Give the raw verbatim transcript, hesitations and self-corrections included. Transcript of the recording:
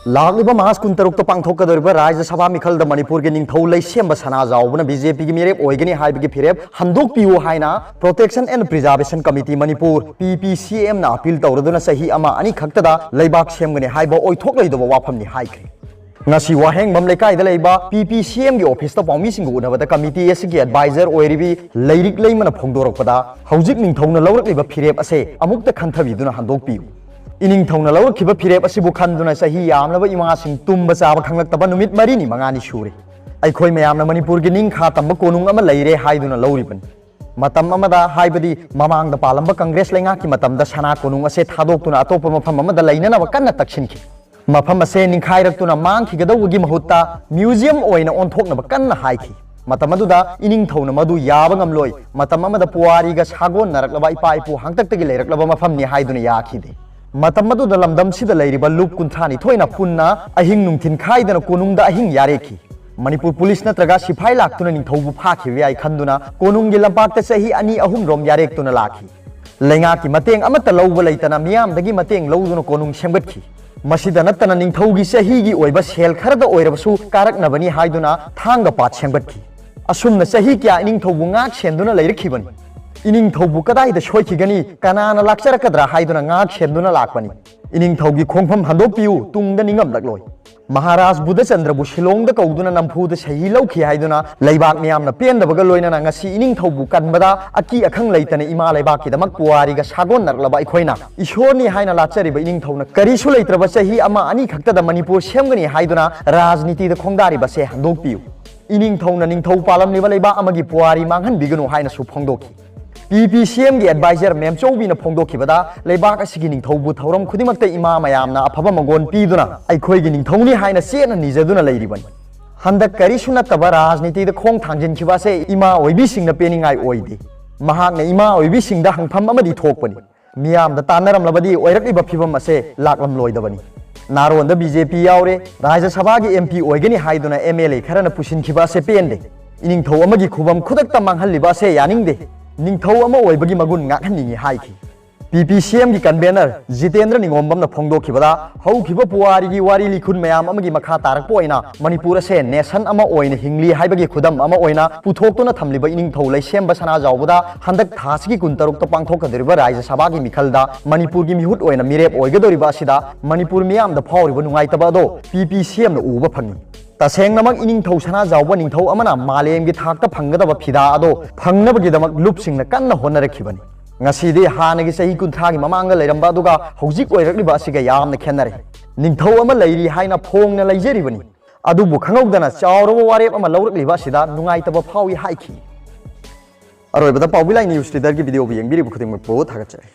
ꯂꯥꯛꯂꯤꯕ ꯃꯥꯔꯆ ꯀꯨꯟꯇꯔꯨꯛꯇ ꯄꯥꯡꯊꯣꯛꯀꯗꯧꯔꯤꯕ ꯔꯥꯖ꯭ꯌ ꯁꯚꯥ ꯃꯤꯈꯜꯗ ꯃꯅꯤꯄꯨꯔꯒꯤ ꯅꯤꯡꯊꯧ ꯂꯩꯁꯦꯝꯕ ꯁꯅꯥꯖꯥꯎꯕꯅ ꯕꯤ ꯖꯦ ꯄꯤꯒꯤ ꯃꯤꯔꯦꯞ ꯑꯣꯏꯒꯅꯤ ꯍꯥꯏꯕꯒꯤ ꯐꯤꯔꯦꯞ ꯍꯟꯗꯣꯛꯄꯤꯌꯨ ꯍꯥꯏꯅ Protection and Preservation Committee Manipur, ꯄꯤ ꯄꯤ ꯁꯤ ꯑꯦꯝꯅ ꯑꯄꯤꯜ ꯇꯧꯔꯗꯨꯅ ꯆꯍꯤ ꯑꯃ ꯑꯅꯤ ꯈꯛꯇꯗ ꯂꯩꯕꯥꯛ ꯁꯦꯝꯒꯅꯤ ꯍꯥꯏꯕ ꯑꯣꯏꯊꯣꯛꯂꯣꯏꯗꯕ ꯋꯥꯐꯝꯅꯤ ꯍꯥꯏꯈ꯭ꯔꯦ꯫ ꯉꯁꯤ ꯋꯥꯍꯦꯡꯕꯝ ꯂꯩꯀꯥꯏꯗ ꯂꯩꯕ ꯄꯤ ꯄꯤ ꯁꯤ ꯑꯦꯝꯒꯤ ꯑꯣꯐꯤꯁꯇ ꯄꯥꯎꯃꯤꯁꯤꯡꯒ ꯎꯅꯕꯗ ꯀꯃꯤꯇꯤ ꯑꯁꯤꯒꯤ ꯑꯦꯗꯚꯥꯏꯖꯔ ꯑꯣꯏꯔꯤꯕꯤ ꯂꯩꯔꯤꯛ ꯂꯩꯃꯅ ꯐꯣꯡꯗꯣꯔꯛꯄꯗ, ꯍꯧꯖꯤꯛ ꯅꯤꯡꯊꯧꯅ ꯂꯧꯔꯛꯂꯤꯕ ꯐꯤꯔꯦꯞ ꯑꯁꯦ ꯑꯃꯨꯛꯇ ꯈꯟꯊꯕꯤꯗꯨꯅ ꯍꯟꯗꯣꯛꯄꯤꯌꯨ꯫ ꯏꯅꯤꯡꯊꯧꯅ ꯂꯧꯔꯛꯈꯤꯕ ꯐꯤꯔꯦꯞ ꯑꯁꯤꯕꯨ ꯈꯟꯗꯨꯅ ꯆꯍꯤ ꯌꯥꯝꯂꯕ ꯏꯃꯥꯁꯤꯡ ꯇꯨꯝꯕ ꯆꯥꯕ ꯈꯪꯂꯛꯇꯕ ꯅꯨꯃꯤꯠ ꯃꯔꯤꯅꯤ ꯃꯉꯥꯅꯤ ꯁꯨꯔꯦ꯫ ꯑꯩꯈꯣꯏ ꯃꯌꯥꯝꯅ ꯃꯅꯤꯄꯨꯔꯒꯤ ꯅꯤꯡꯈꯥ ꯇꯝꯕ ꯀꯣꯅꯨꯡ ꯑꯃ ꯂꯩꯔꯦ ꯍꯥꯏꯗꯨꯅ ꯂꯧꯔꯤꯕꯅꯤ꯫ ꯃꯇꯝ ꯑꯃꯗ, ꯍꯥꯏꯕꯗꯤ ꯃꯃꯥꯡꯗ ꯄꯥꯜꯂꯝꯕ ꯀꯪꯒ꯭ꯔꯦꯁ ꯂꯩꯉꯥꯛꯀꯤ ꯃꯇꯝꯗ, ꯁꯅꯥ ꯀꯣꯅꯨꯡ ꯑꯁꯦ ꯊꯥꯗꯣꯛꯇꯨꯅ ꯑꯇꯣꯞꯄ ꯃꯐꯝ ꯑꯃꯗ ꯂꯩꯅꯅꯕ ꯀꯟꯅ ꯇꯛꯁꯤꯟꯈꯤ꯫ ꯃꯐꯝ ꯑꯁꯦ ꯅꯤꯡꯈꯥꯏꯔꯛꯇꯨꯅ ꯃꯥꯡꯈꯤꯒꯗꯧꯕꯒꯤ ꯃꯍꯨꯠꯇ ꯃ꯭ꯌꯨꯖꯤꯌꯝ ꯑꯣꯏꯅ ꯑꯣꯟꯊꯣꯛꯅꯕ ꯀꯟꯅ ꯍꯥꯏꯈꯤ꯫ ꯃꯇꯝ ꯑꯗꯨꯗ ꯏꯅꯤꯡꯊꯧꯅ ꯃꯗꯨ ꯌꯥꯕ ꯉꯝꯂꯣꯏ, ꯃꯇꯝ ꯑꯃꯗ ꯄꯨꯋꯥꯔꯤꯒ ꯁꯥꯒꯣꯟꯅꯔꯛꯂꯕ ꯏꯄꯥ ꯏꯄꯨ ꯍꯥꯛꯇꯛꯇꯒꯤ ꯂꯩꯔꯛꯂꯕ ꯃꯐꯝꯅꯤ ꯍꯥꯏꯗꯨꯅ ꯌꯥꯈꯤꯗꯦ꯫ ꯃꯇꯝ ꯑꯗꯨꯗ ꯂꯝꯗꯝꯁꯤꯗ ꯂꯩꯔꯤꯕ ꯂꯨꯞ ꯀꯨꯟꯊ꯭ꯔꯥꯅꯤꯊꯣꯏꯅ ꯄꯨꯟꯅ ꯑꯍꯤꯡ ꯅꯨꯡꯊꯤꯟ ꯈꯥꯏꯗꯅ ꯀꯣꯅꯨꯡꯗ ꯑꯍꯤꯡ ꯌꯥꯔꯦꯛꯈꯤ꯫ ꯃꯅꯤꯄꯨꯔ ꯄꯨꯂꯤꯁ ꯅꯠꯇ꯭ꯔꯒ ꯁꯤꯐꯥꯏ ꯂꯥꯛꯇꯨꯅ ꯅꯤꯡꯊꯧꯕꯨ ꯐꯥꯈꯤꯕ ꯌꯥꯏ ꯈꯟꯗꯨꯅ ꯀꯣꯅꯨꯡꯒꯤ ꯂꯝꯄꯥꯛꯇ ꯆꯍꯤ ꯑꯅꯤ ꯑꯍꯨꯝ ꯔꯣꯝ ꯌꯥꯔꯦꯛꯇꯨꯅ ꯂꯥꯛꯈꯤ꯫ ꯂꯩꯉꯥꯛꯀꯤ ꯃꯇꯦꯡ ꯑꯃꯠꯇ ꯂꯧꯕ ꯂꯩꯇꯅ ꯃꯤꯌꯥꯝꯗꯒꯤ ꯃꯇꯦꯡ ꯂꯧꯗꯨꯅ ꯀꯣꯅꯨꯡ ꯁꯦꯝꯒꯠꯈꯤ꯫ ꯃꯁꯤꯗ ꯅꯠꯇꯅ ꯅꯤꯡꯊꯧꯒꯤ ꯆꯍꯤꯒꯤ ꯑꯣꯏꯕ ꯁꯦꯜ ꯈꯔꯗ ꯑꯣꯏꯔꯕꯁꯨ ꯀꯥꯔꯛꯅꯕꯅꯤ ꯍꯥꯏꯗꯨꯅ ꯊꯥꯡꯒ ꯄꯥꯠ ꯁꯦꯝꯒꯠꯈꯤ꯫ ꯑꯁꯨꯝꯅ ꯆꯍꯤ ꯀꯌꯥ ꯏꯅꯤꯡꯊꯧꯕꯨ ꯉꯥꯛ ꯁꯦꯟꯗꯨꯅ ꯂꯩꯔꯛꯈꯤꯕꯅꯤ꯫ ꯏꯅꯤꯡꯊꯧꯕꯨ ꯀꯗꯥꯏꯗ ꯁꯣꯏꯈꯤꯒꯅꯤ, ꯀꯅꯥꯅ ꯂꯥꯛꯆꯔꯛꯀꯗ꯭ꯔꯥ ꯍꯥꯏꯗꯨꯅ ꯉꯥꯛ ꯁꯦꯟꯗꯨꯅ ꯂꯥꯛꯄꯅꯤ꯫ ꯏꯅꯤꯡꯊꯧꯒꯤ ꯈꯣꯡꯐꯝ ꯍꯟꯗꯣꯛꯄꯤꯌꯨ, ꯇꯨꯡꯗ ꯅꯤꯡꯉꯝꯂꯛꯂꯣꯏ꯫ ꯃꯍꯥꯔꯥꯖ ꯕꯨꯙꯆꯟꯗ꯭ꯔꯕꯨ ꯁꯤꯂꯣꯡꯗ ꯀꯧꯗꯨꯅ ꯅꯝꯐꯨꯗ ꯁꯍꯤ ꯂꯧꯈꯤ ꯍꯥꯏꯗꯨꯅ ꯂꯩꯕꯥꯛ ꯃꯤꯌꯥꯝꯅ ꯄꯦꯟꯗꯕꯒ ꯂꯣꯏꯅꯅ ꯉꯁꯤ ꯏꯅꯤꯡꯊꯧꯕꯨ ꯀꯟꯕꯗ ꯑꯀꯤ ꯑꯈꯪ ꯂꯩꯇꯅ ꯏꯃꯥ ꯂꯩꯕꯥꯛꯀꯤꯗꯃꯛ ꯄꯨꯋꯥꯔꯤꯒ ꯁꯥꯒꯣꯟꯅꯔꯛꯂꯕ ꯑꯩꯈꯣꯏꯅ ꯏꯁꯣꯔꯅꯤ ꯍꯥꯏꯅ ꯂꯥꯠꯆꯔꯤꯕ ꯏꯅꯤꯡꯊꯧꯅ ꯀꯔꯤꯁꯨ ꯂꯩꯇ꯭ꯔꯕ ꯆꯍꯤ ꯑꯃ ꯑꯅꯤ ꯈꯛꯇꯗ ꯃꯅꯤꯄꯨꯔ ꯁꯦꯝꯒꯅꯤ ꯍꯥꯏꯗꯨꯅ ꯔꯥꯖꯅꯤꯇꯤꯗ ꯈꯣꯡꯗꯥꯔꯤꯕꯁꯦ ꯍꯟꯗꯣꯛꯄꯤꯌꯨ꯫ ꯏꯅꯤꯡꯊꯧꯅ ꯅꯤꯡꯊꯧ ꯄꯥꯜꯂꯝꯂꯤꯕ ꯂꯩꯕꯥꯛ ꯑꯃꯒꯤ ꯄꯨꯋꯥꯔꯤ ꯃꯥꯡꯍꯟꯕꯤꯒꯅꯨ ꯍꯥꯏꯅꯁꯨ ꯐꯣꯡꯗꯣꯛꯈꯤ꯫ ꯄꯤ ꯄꯤ ꯁꯤ ꯑꯦꯝꯒꯤ ꯑꯦꯗꯚꯥꯏꯖꯔ ꯃꯦꯝꯆꯧꯕꯤꯅ ꯐꯣꯡꯗꯣꯛꯈꯤꯕꯗ, ꯂꯩꯕꯥꯛ ꯑꯁꯤꯒꯤ ꯅꯤꯡꯊꯧꯕꯨ ꯊꯧꯔꯝ ꯈꯨꯗꯤꯡꯃꯛꯇ ꯏꯃꯥ ꯃꯌꯥꯝꯅ ꯑꯐꯕ ꯃꯪꯒꯣꯟ ꯄꯤꯗꯨꯅ ꯑꯩꯈꯣꯏꯒꯤ ꯅꯤꯡꯊꯧꯅꯤ ꯍꯥꯏꯅ ꯆꯦꯠꯅ ꯅꯤꯖꯗꯨꯅ ꯂꯩꯔꯤꯕꯅꯤ꯫ ꯍꯟꯗꯛ ꯀꯔꯤꯁꯨ ꯅꯠꯇꯕ ꯔꯥꯖꯅꯤꯇꯤꯗ ꯈꯣꯡ ꯊꯥꯡꯖꯤꯟꯈꯤꯕ ꯑꯁꯦ ꯏꯃꯥ ꯑꯣꯏꯕꯤꯁꯤꯡꯅ ꯄꯦꯟꯅꯤꯡꯉꯥꯏ ꯑꯣꯏꯗꯦ꯫ ꯃꯍꯥꯛꯅ ꯏꯃꯥ ꯑꯣꯏꯕꯤꯁꯤꯡꯗ ꯍꯪꯐꯝ ꯑꯃꯗꯤ ꯊꯣꯛꯄꯅꯤ꯫ ꯃꯤꯌꯥꯝꯗ ꯇꯥꯟꯅꯔꯝꯂꯕꯗꯤ ꯑꯣꯏꯔꯛꯂꯤꯕ ꯐꯤꯕꯝ ꯑꯁꯦ ꯂꯥꯛꯂꯝꯂꯣꯏꯗꯕꯅꯤ꯫ ꯅꯥꯔꯣꯟꯗ ꯕꯤ ꯖꯦ ꯄꯤ ꯌꯥꯎꯔꯦ, ꯔꯥꯖ꯭ꯌ ꯁꯚꯥꯒꯤ ꯑꯦꯝ ꯄꯤ ꯑꯣꯏꯒꯅꯤ ꯍꯥꯏꯗꯨꯅ ꯑꯦꯝ ꯑꯦꯜ ꯑꯦ ꯈꯔꯅ ꯄꯨꯁꯤꯟꯈꯤꯕ ꯑꯁꯦ ꯄꯦꯟꯗꯦ꯫ ꯏꯅꯤꯡꯊꯧ ꯑꯃꯒꯤ ꯈꯨꯕꯝ ꯈꯨꯗꯛꯇ ꯃꯥꯡꯍꯜꯂꯤꯕ ꯑꯁꯦ ꯌꯥꯅꯤꯡꯗꯦ꯫ ꯅꯤꯡꯊꯧ ꯑꯃ ꯑꯣꯏꯕꯒꯤ ꯃꯒꯨꯟ ꯉꯥꯛꯍꯟꯅꯤꯡꯏ ꯍꯥꯏꯈꯤ꯫ ꯄꯤ ꯄꯤ ꯁꯤ ꯑꯦꯝꯒꯤ ꯀꯟꯚꯦꯅꯔ ꯖꯤꯇꯦꯟꯗ꯭ꯔ ꯅꯤꯉꯣꯝꯕꯝꯅ ꯐꯣꯡꯗꯣꯛꯈꯤꯕꯗ, ꯍꯧꯈꯤꯕ ꯄꯨꯋꯥꯔꯤꯒꯤ ꯋꯥꯔꯤ ꯂꯤꯈꯨꯟ ꯃꯌꯥꯝ ꯑꯃꯒꯤ ꯃꯈꯥ ꯇꯥꯔꯛꯄ ꯑꯣꯏꯅ ꯃꯅꯤꯄꯨꯔ ꯑꯁꯦ ꯅꯦꯁꯟ ꯑꯃ ꯑꯣꯏꯅ ꯍꯤꯡꯂꯤ ꯍꯥꯏꯕꯒꯤ ꯈꯨꯗꯝ ꯑꯃ ꯑꯣꯏꯅ ꯄꯨꯊꯣꯛꯇꯨꯅ ꯊꯝꯂꯤꯕ ꯏꯅꯤꯡꯊꯧ ꯂꯩꯁꯦꯝꯕ ꯁꯅꯥꯖꯥꯎꯕꯗ ꯍꯟꯗꯛ ꯊꯥꯁꯤꯒꯤ ꯀꯨꯟꯇꯔꯨꯛꯇ ꯄꯥꯡꯊꯣꯛꯀꯗꯧꯔꯤꯕ ꯔꯥꯖ꯭ꯌ ꯁꯚꯥꯒꯤ ꯃꯤꯈꯜꯗ ꯃꯅꯤꯄꯨꯔꯒꯤ ꯃꯤꯍꯨꯠ ꯑꯣꯏꯅ ꯃꯤꯔꯦꯞ ꯑꯣꯏꯒꯗꯧꯔꯤꯕ ꯑꯁꯤꯗ ꯃꯅꯤꯄꯨꯔ ꯃꯤꯌꯥꯝꯗ ꯐꯥꯎꯔꯤꯕ ꯅꯨꯡꯉꯥꯏꯇꯕ ꯑꯗꯣ ꯄꯤ ꯄꯤ ꯁꯤ ꯑꯦꯝꯅ ꯎꯕ ꯐꯪꯉꯤ꯫ ꯇꯁꯦꯡꯅꯃꯛ ꯏꯅꯤꯡꯊꯧ ꯁꯅꯥꯖꯥꯎꯕ ꯅꯤꯡꯊꯧ ꯑꯃꯅ ꯃꯥꯂꯦꯝꯒꯤ ꯊꯥꯛꯇ ꯐꯪꯒꯗꯕ ꯐꯤꯗꯥ ꯑꯗꯣ ꯐꯪꯅꯕꯒꯤꯗꯃꯛ ꯂꯨꯞꯁꯤꯡꯅ ꯀꯟꯅ ꯍꯣꯠꯅꯔꯛꯈꯤꯕꯅꯤ꯫ ꯉꯁꯤꯗꯤ ꯍꯥꯟꯅꯒꯤ ꯆꯍꯤ ꯀꯨꯟꯊ꯭ꯔꯥꯒꯤ ꯃꯃꯥꯡꯗ ꯂꯩꯔꯝꯕ ꯑꯗꯨꯒ ꯍꯧꯖꯤꯛ ꯑꯣꯏꯔꯛꯂꯤꯕ ꯑꯁꯤꯒ ꯌꯥꯝꯅ ꯈꯦꯠꯅꯔꯦ꯫ ꯅꯤꯡꯊꯧ ꯑꯃ ꯂꯩꯔꯤ ꯍꯥꯏꯅ ꯐꯣꯡꯅ ꯂꯩꯖꯔꯤꯕꯅꯤ, ꯑꯗꯨꯕꯨ ꯈꯪꯍꯧꯗꯅ ꯆꯥꯎꯔꯕ ꯋꯥꯔꯦꯞ ꯑꯃ ꯂꯧꯔꯛꯂꯤꯕ ꯑꯁꯤꯗ ꯅꯨꯡꯉꯥꯏꯇꯕ ꯐꯥꯎꯏ ꯍꯥꯏꯈꯤ꯫ ꯑꯔꯣꯏꯕꯗ ꯄꯥꯎꯕꯤ ꯂꯥꯏ ꯅ꯭ꯌꯨꯁ ꯂꯤꯗꯔꯒꯤ ꯚꯤꯗꯤꯑꯣꯕꯨ ꯌꯦꯡꯕꯤꯔꯤꯕ ꯈꯨꯗꯤꯡꯃꯛꯄꯨ ꯊꯥꯒꯠꯆꯔꯤ꯫